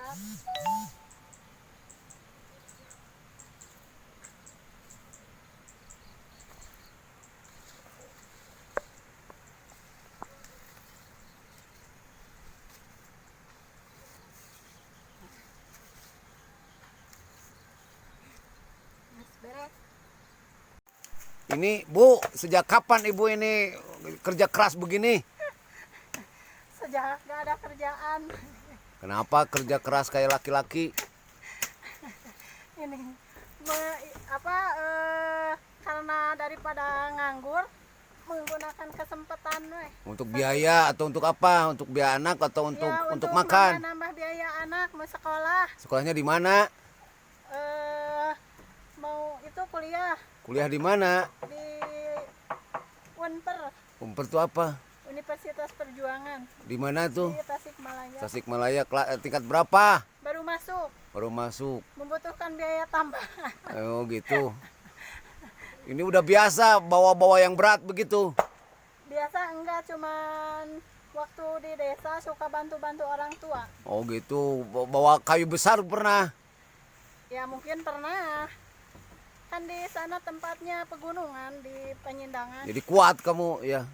Beak. Mas beres. Ini Bu, sejak kapan Ibu ini kerja keras begini? Sejak gak ada kerjaan. Kenapa kerja keras kayak laki-laki? Ini apa karena daripada nganggur menggunakan kesempatan weh. Untuk biaya atau untuk apa? Untuk biaya anak atau untuk Ya, untuk makan? Nambah biaya anak mau sekolah. Sekolahnya di mana? Mau itu kuliah. Kuliah di mana? Di Unper. Unper itu apa? Universitas Perjuangan. Di mana tuh? Di Tasikmalaya. Tasikmalaya, tingkat berapa? Baru masuk. Baru masuk. Membutuhkan biaya tambahan. Oh gitu. Ini udah biasa bawa-bawa yang berat begitu? Biasa enggak, cuman waktu di desa suka bantu-bantu orang tua. Oh gitu, bawa kayu besar pernah? Ya mungkin pernah. Kan di sana tempatnya pegunungan di Panyindangan. Jadi kuat kamu ya?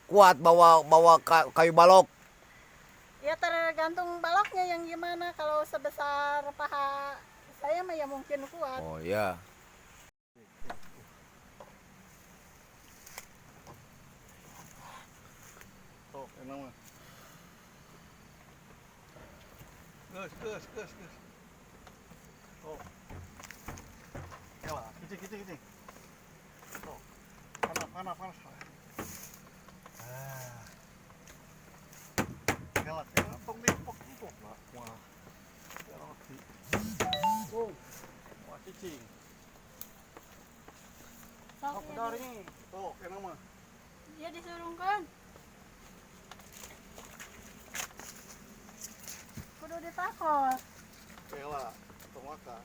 Kuat bawa kayu balok? Ya tergantung baloknya yang gimana. Kalau sebesar paha saya mah ya mungkin kuat. Oh ya. Tuh, enak mah. Gus, gus, gus, gus. Tuh. Ya lah, kicik, kicik, kicik. Tuh. Panas, panas, panas. Ah. Ya lah, ya, tong dipok, empok lah. Wah. Ya lah, oh. Wah, cicing. Sok, oh, ini. Tuh, enak mah. Ya disurungkan. Kudu ditakol. Kela, tong waka.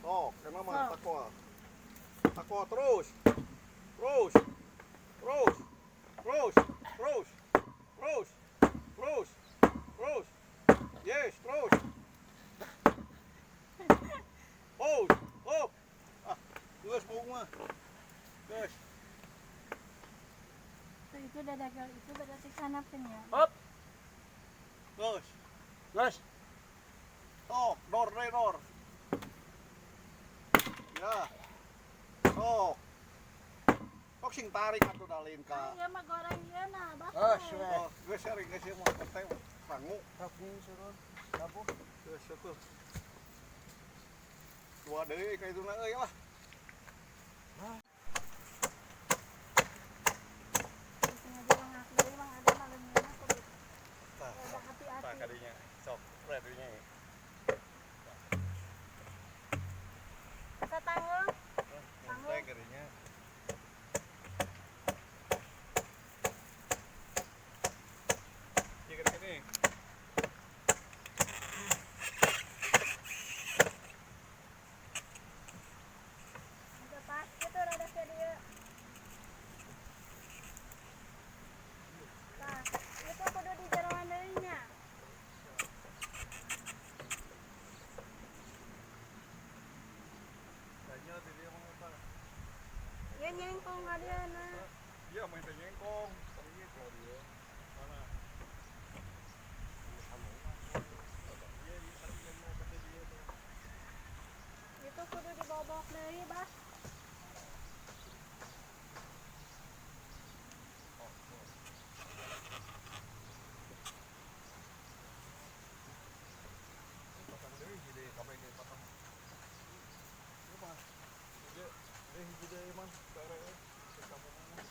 Tok, enak mah takol. Takol terus. Terus. Terus. Terus. Terus. Terus. Terus. Terus. Yes, terus. Oh, oh. Ah, geus bau mah. Geus. Itu dadagal itu berarti kanapin ya. Hop. Geus. Geus. Tok, dor deh dor. Ya. Sok. Sok sing tarik atuh dalin ka. Iya mah goreng ieu nah, bah. Geus we. Oh, geus sering geus ieu mah teh sangu. Sok suruh. Labuh. Geus atuh. Dua deui ka ituna euy lah. Tah kadinya. Sok, redinya. Satanggung. Tanggung kadinya. Ieu kene. Udah pas gitu rada ke dia. Nah, itu kudu di jeroan deui nya. Tanya di dia mah eta. Ya nyengkong ka dia na. Iya main teh nyengkong. Ieu ka dia. Mana? Iya, iya, tadi yang mau kata dia tuh. Itu kudu dibobok deui, Bah. Patang deui hiji deui kabeh ge patang. Ieu mah. Ieu deui hiji deui mah pere euy. Di kampung mana.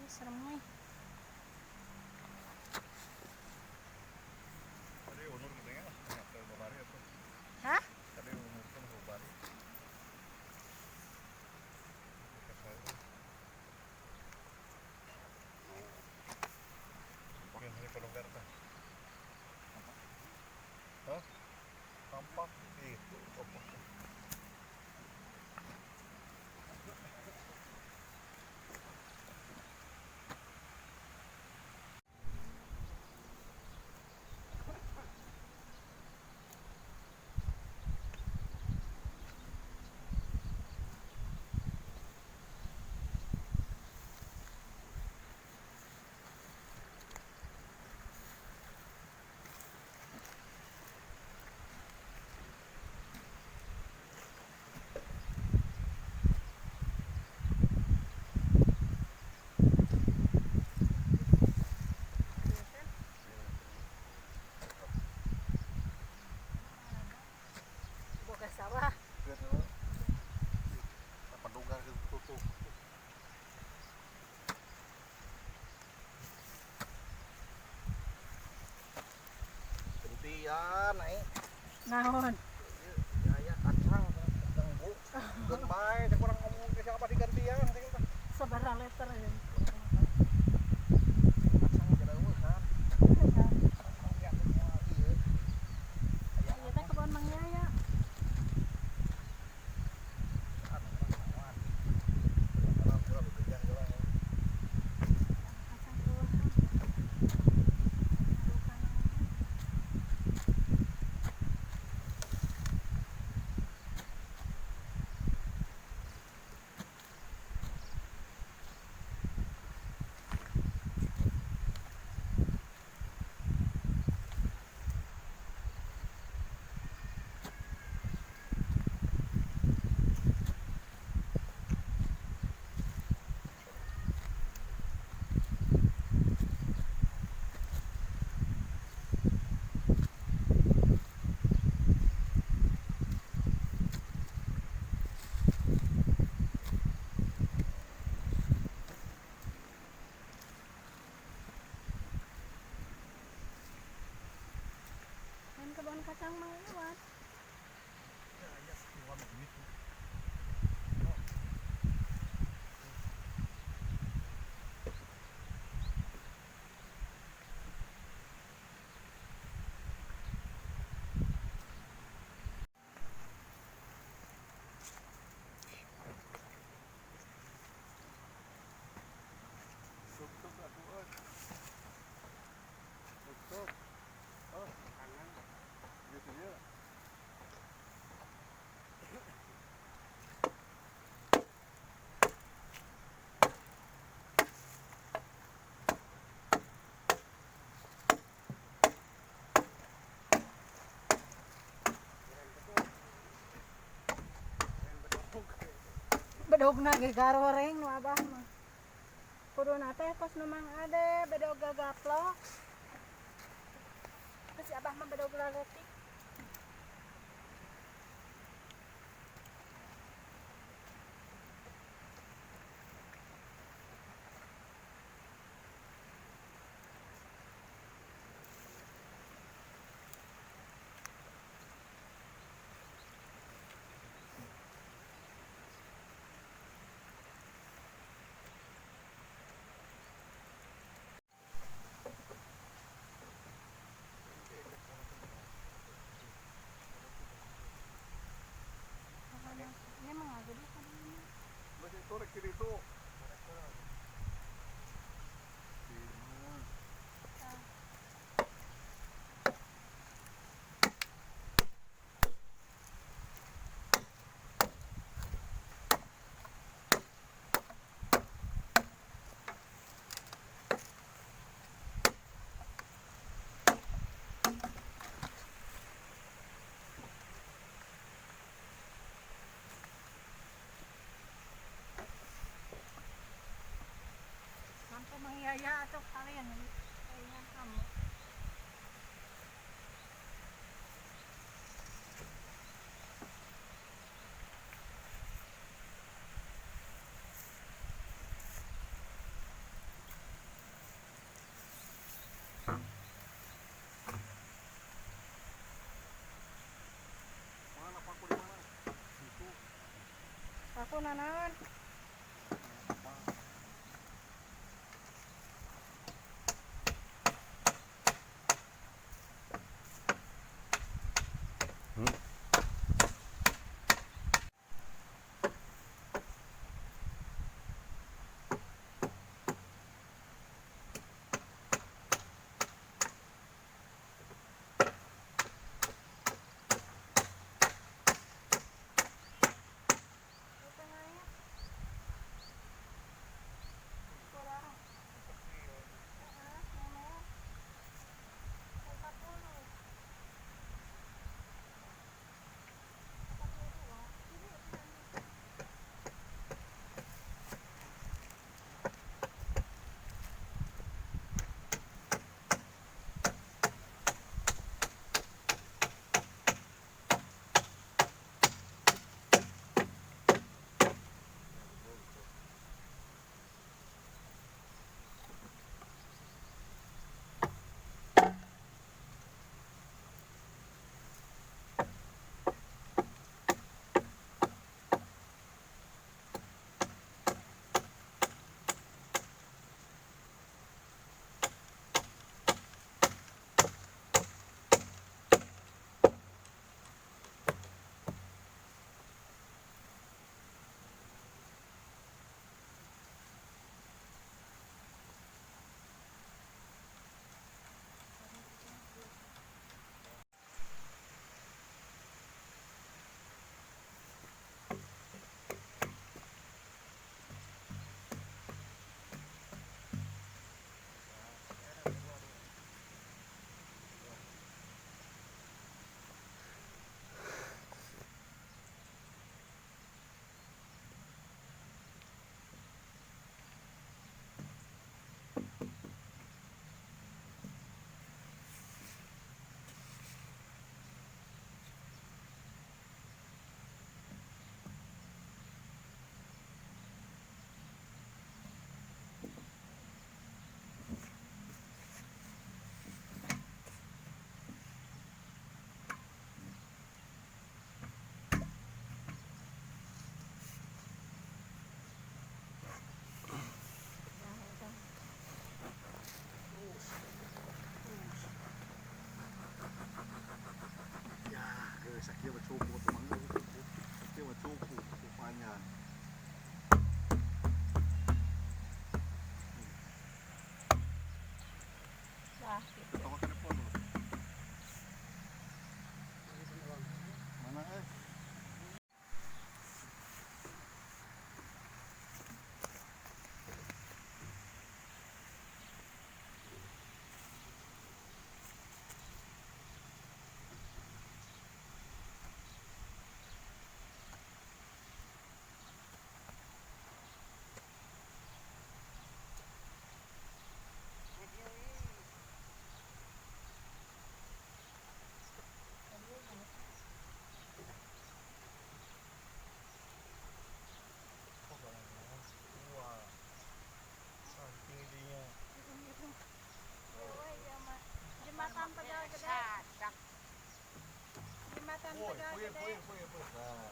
Ih, serem nih. Tadi unur katanya lah, nyampe babari atau. Hah? Tadi unur kan babari. Mungkin hari pelonggar tah. Hah? Tampak itu apa? Boga sawah. Pendugar gitu tuh. Gantian naik. Naon? Ya kacang ganggu. Geun bae cek urang ngomong ke siapa digantian cek tah. Sabaraha liter ya. Kacang jauh kan. Kacang ya semua ieu. Ieu teh kebon Mang Yaya. Anu orang kawan. Orang bekerja gelang. Kacang keluahan. Main kebon kacang Mang Iwan. Ya, ya, Iwan gitu. Tutup atuh euy. Tutup. Oh, kanan. Gitu ya. Bedogna ge garoreng nu abah mah. Kuduna teh kos nu Mang Ade bedog gagaplok. Terus si abah mah bedog laletik. Ini mah ngagede kan ini. Masih itu rek itu. Sampai Mang Yaya atau kalian kayaknya kamu. Aku nanaon? Kurang. Heeh, lumayan. 40. 42. Ini Ya, geus sakieu mah cukup teman. Sakieu mah cukup rupanya. Dah. Tong telepon dulu. Mana eh? Wah. Saking ininya. Jembatan Tegal Gede. Jembatan Woi, Tegal puyeng, Gede. puyeng, puyeng, puyeng. Nah.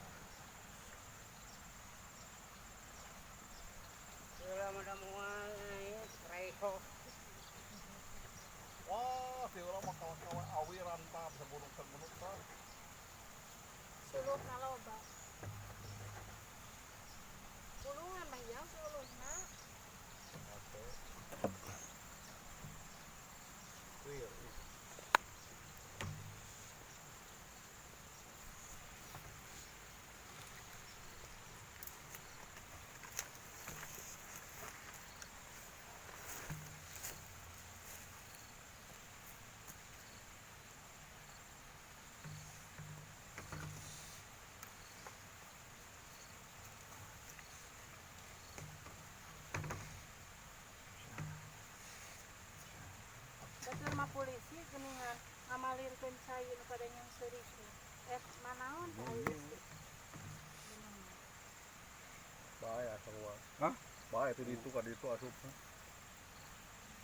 Wah, si urang mah kawan-kawan awi rantap segunung-segunung tah. Suluh na loba. Pulungan mah jauh suluhna. Oke. Clear. Betul mah polisi geningan ngamalirkeun cai nu pada yang seuri teh. Eh, manaon teh ai geus. Bae keluar. Hah? Bae ti ditu ka ditu asup.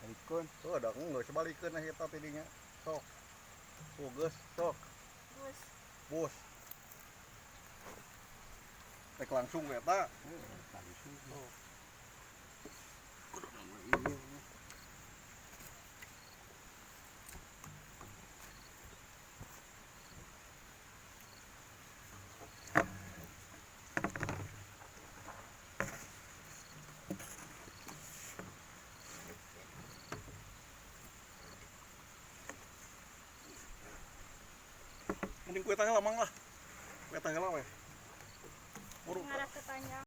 Balikeun. Tuh ada geus balikeun eta tidinya. Sok. Tuh geus, sok. Geus. Bus. Rek langsung we eta. Langsung. Kudu nama ieu. Mending kue tanggal mang lah. Kue tanggal we. Buru. Ngarah ke panjang.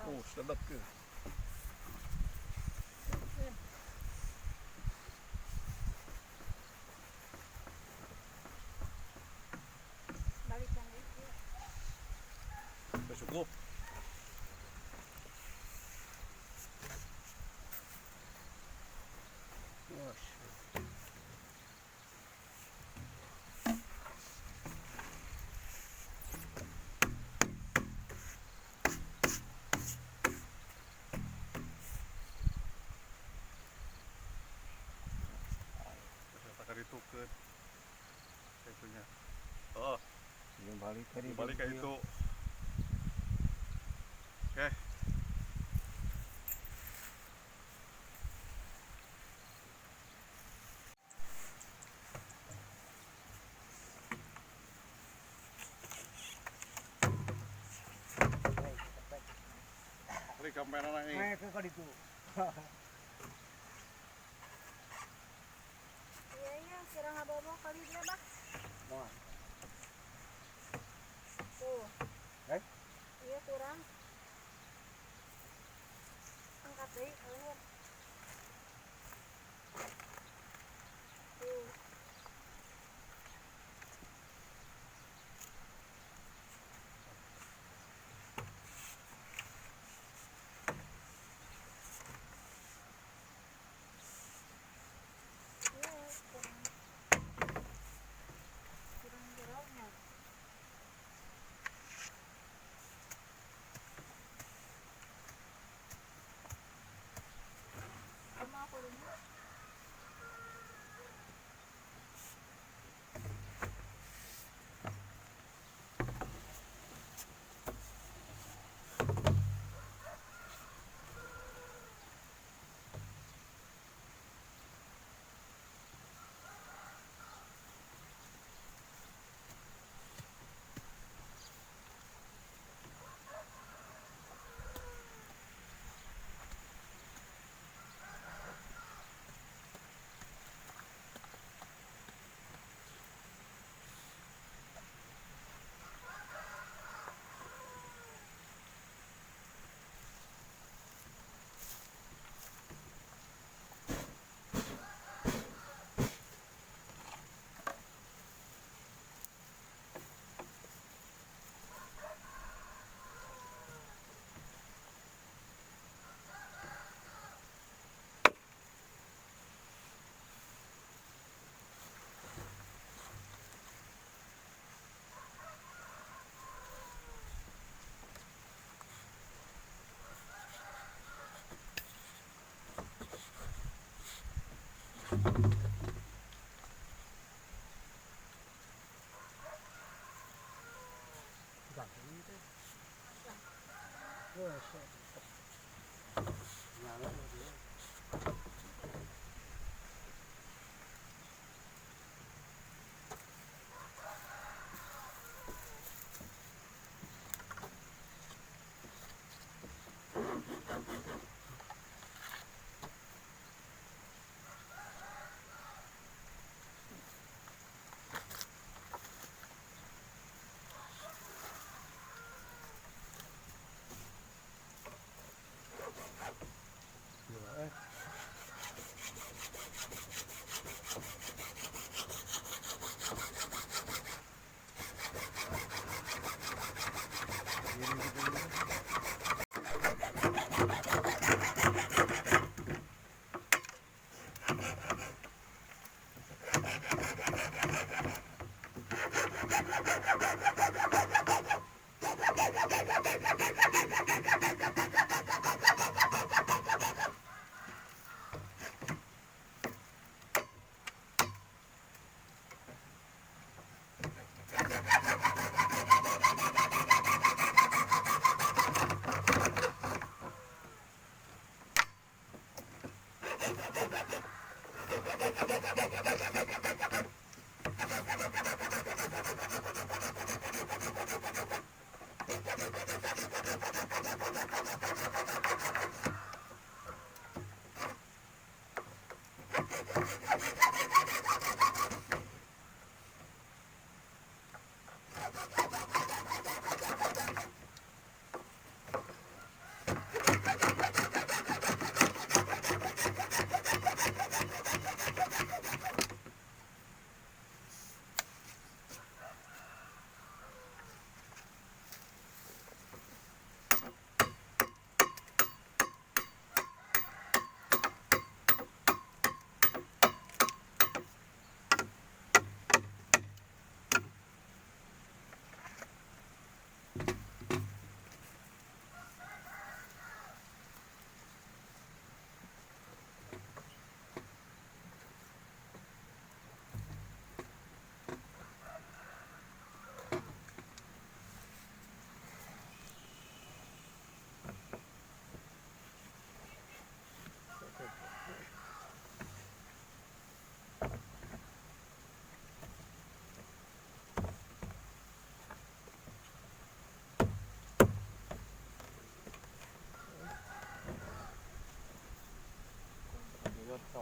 Oh, sedap ke. Balikan deui. Udah cukup. Ternyata itu ke itunya. Oh, Yang balik tadi. balik ke itu. Oke. Balik sampai nana ini. Mereka kali itu. Iya iya, kira ngabobo kali dia, Bah. Wah. Tuh. Eh? Iya kurang. Angkat deui keluar. Tuh. Iya, kurang. Kurang jeroknya. Sama aku dulu.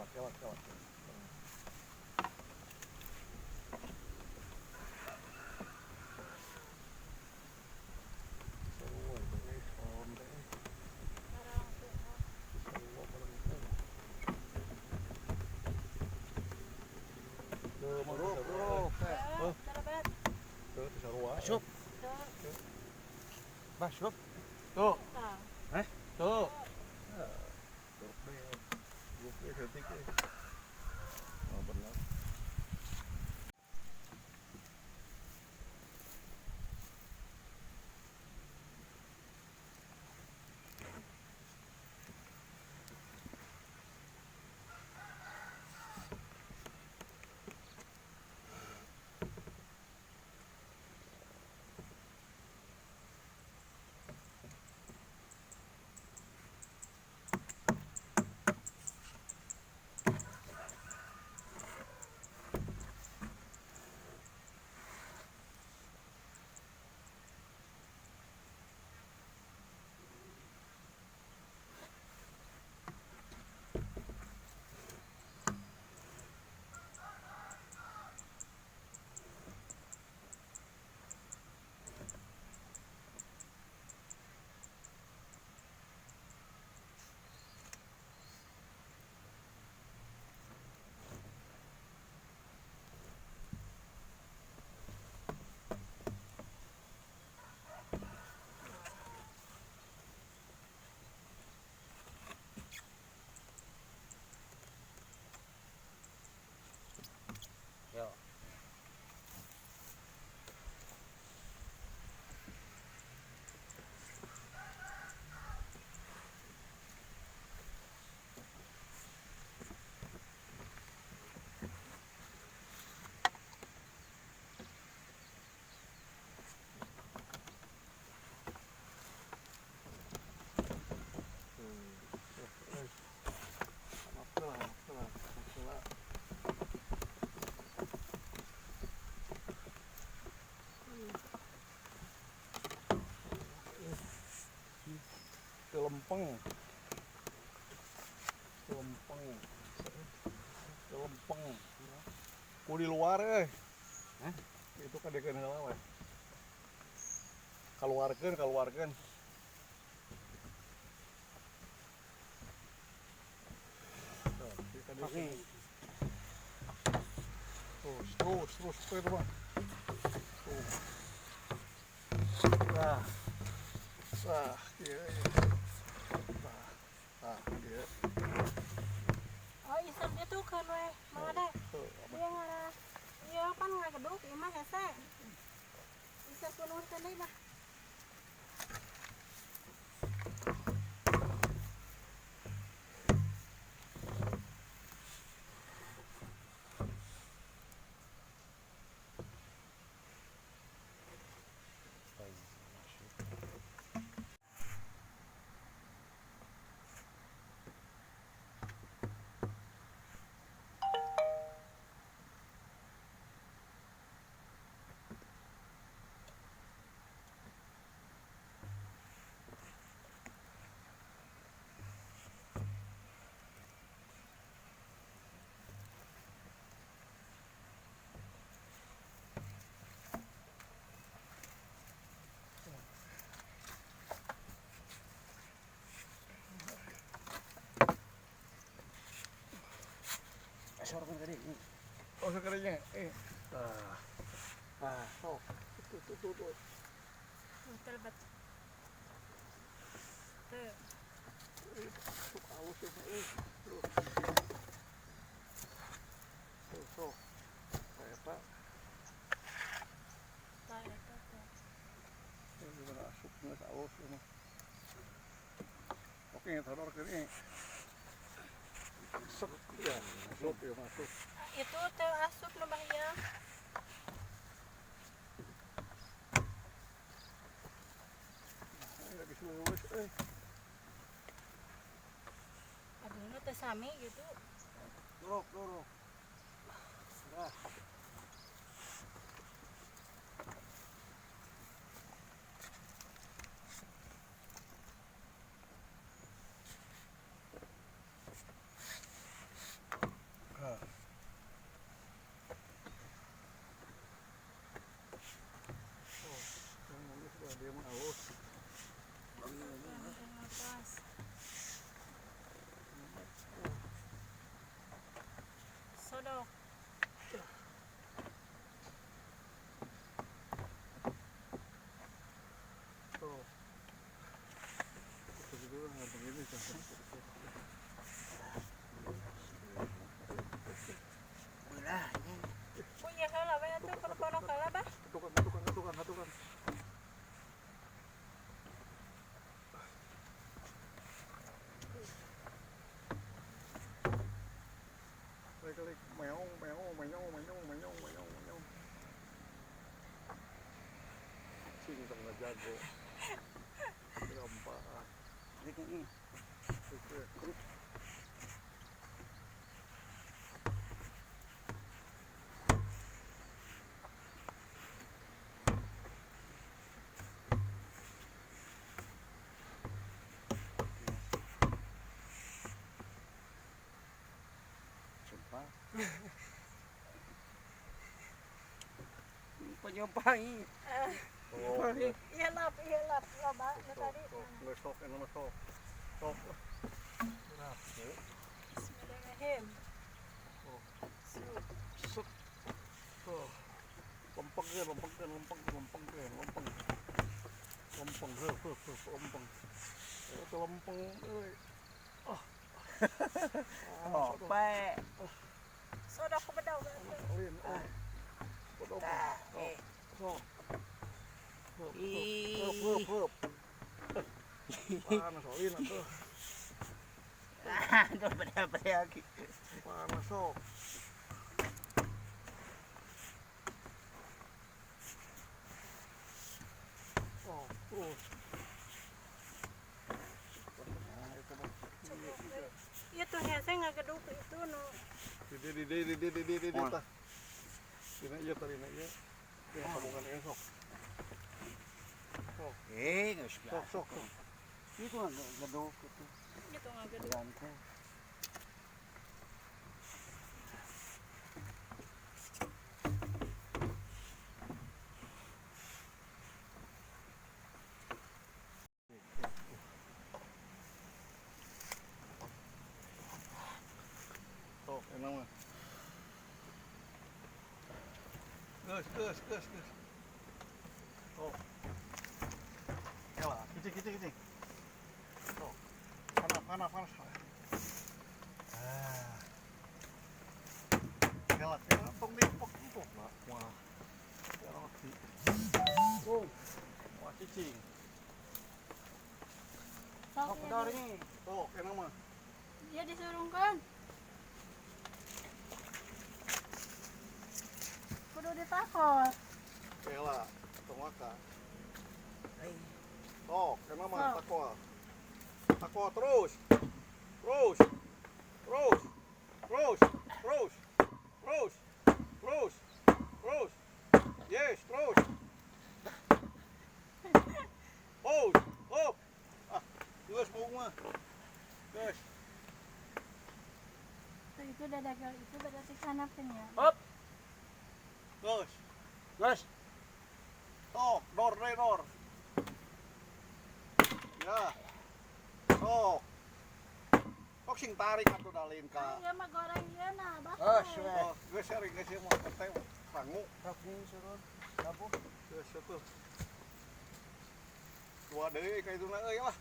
Gawat, gawat, gawat. Sarua itu, on teh. Sarua bareng teh. Tuh, Buruk, buruk. Oh. Terlebat. Tuh, sarua. Asup. Tuh. Masuk. Tuh, Tah. tuh. Buruk deh. Buruk deh, cantik deh. Oh, benar. Yo. Lempeng, lempeng, lempeng. Ku di luar eh. Hah? Itu kan dekeun heula we. Kaluarkeun, kaluarkeun. Tuh, Oke. Terus, terus, terus, itu bang. Tuh. Nah, nah, iya, iya. Nah, nah, iya. Oh, isep itu kan we, Mang Ade. Tuh, apa? Iya ngarah. Iya pan ngageduk ieu mah hese. Isep kunuhun deui mah. Sorot tadi. Oh, sekarangnya. Ah. Ah, oh. Tuh, tuh, tuh, tuh. Terlebat. Tuh. Tuh, halus ya, Tuh. Tuh, tuh. Eta. Tah eta teh. Gimana asupnya halus ini. Oke, taruh ke ini. Sok, ya, masuk, ya, masuk. Itu teh asup nu bahaya. Ini lagi lulus, eh. Aduh, nu teh sami gitu. Dorok, dorok. Nah. Dia mah halus. Atas. Sodok. Tuh. Itu juga nggak begini kan. Belah ini. Punya heula we atuh perkono heula bah. Tukang, tukang, tukang, tukang. Klik, meong, meong, meong, meong, meong, meong, meong. Sing tong jago. Gampang. Ini. Sumpah. Penyumpah ini. Oh, Iya lap, loba nu tadi. Nggak sok, ini mah sok. Sok. Berat. Bismillahirrahmanirrahim. Oh. Sup. Sok. Oh. Lempeng ya, lempeng, lempeng, lempeng, lempeng. Lempeng, heuh, heuh, heuh, lempeng. Itu lempeng euy. Ah. Oh, pe. Sodok ke bedog atuh. Ulin, oh. Bedog. Eh. Sok. Heup, heup, heup. Panas ulin atuh. Aduh, beda-beda lagi. Panas sok. Oh, terus. Nah, itu mah. Ieu tuh hese ngageduk itu nu. Di tah. Dina ieu tah dina ieu. Ya, sambungan ieu sok. Sok, Geus sok, sok, sok. Itu ngeduk itu. Itu ngageduk. Gantung. Sok, enak mah. Geus, geus, geus, geus. Sok. Yalah, kicik, kicik, kicik. Sok. Panas, panas, panas. Ah. Yalah, yalah, tong dipok-pok lah. Wah. Ya roti. Oh, Wah, cicing. Sok sok ya, bedor ini. Sok, enak mah. Dia disurungkeun. Kudu ditakor. Yalah, tong waka. Sok, enak mah Sok. takwa. Takwa terus. Terus. Terus. Terus. Terus. Terus. Terus. Terus. Yes, terus. Oh, oh. Ah, geus bau mah. Geus. Tuh, itu dadagal itu berarti kanapkeun ya. Hop, Geus. geus. Sok, dor deh dor. Ya. Sok. Sok sing tarik atuh dalin ka. Iya mah goreng ieu nah, bah. Geus we. Oh, geus sering geus ieu mah teh sangu. Sok nih surun. Sabu. Geus atuh. Dua deui ka itu na euy lah.